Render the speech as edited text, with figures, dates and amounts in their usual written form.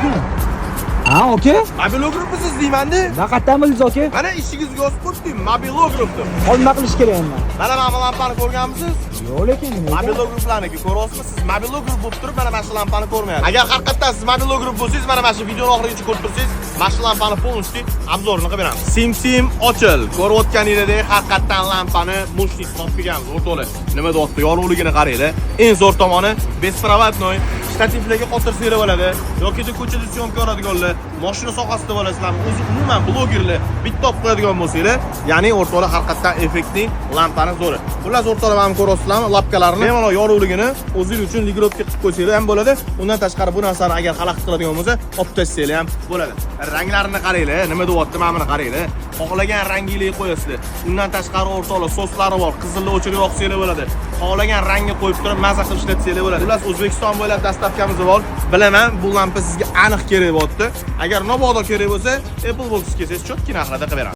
Alaykum. Ha, aka? Mobilografmisiz deyman-da. Nima qayerdan bildingiz, aka? Mana ishingizga yozib qo'yibdi, mobilograf deb. Hozir nima qilish kerak endi? Mana bu lampani ko'rganmisiz? Yo'q, lekin nima ekan? Mobilograflarniki ko'ryapsizmi? Siz mobilograf bo'lib turib, mana shu lampani ko'rmayapsiz. Agar haqiqatdan siz mobilograf bo'lsangiz, mana shu videoni oxirigacha ko'rib tursangiz, mana shu lampani полностью обзор ini qilib beramiz. Sim-sim ochil. Ko'rayotganingizdek, haqiqatdan lampani мощный olib kelganmiz, o'rtoqlar. Nima deyapti? Yorug'ligini qaranglar. Eng zo'r tomoni беспроводной, shtativlarga qotirsanglar bo'ladi yoki ko'chada съёмка oladiganlar, mashina sohasida bo'lasizlarmi, o'zi umuman blogerlar bitta olib qo'yadigan bo'lsanglar, ya'ni o'rtoqlar, haqiqatdan effektli lampani zo'ri. Xullas, o'rtoqlar, mana ko'ryapsizlarmi, лапка larini bemalol yorug'ligini o'zingiz uchun регулировка qilib qo'ysanglar ham bo'ladi. Undan tashqari, bu narsani agar xalaqit qiladigan bo'lsa, olib tashlanglar ham bo'ladi. Ranglarini qaranglar, nima deyapti, mana buni qaranglar. Xohlagan ranginglarga qo'yasizlar. Undan tashqari, o'rtoqlar, soslari bor, qizilni o'chirib yoqsanglar bo'ladi. Xohlagan rangga qo'yib turib, maza qilib ishlatsanglar bo'ladi. Xullas, O'zbekiston bo'ylab доставка miz bor. Bilaman, bu lampa sizga aniq kerak bo'lyapti. Agar mabodo kerak bo'lsa, Apple Box kelsangiz, чётко narxlarda qilib beramiz.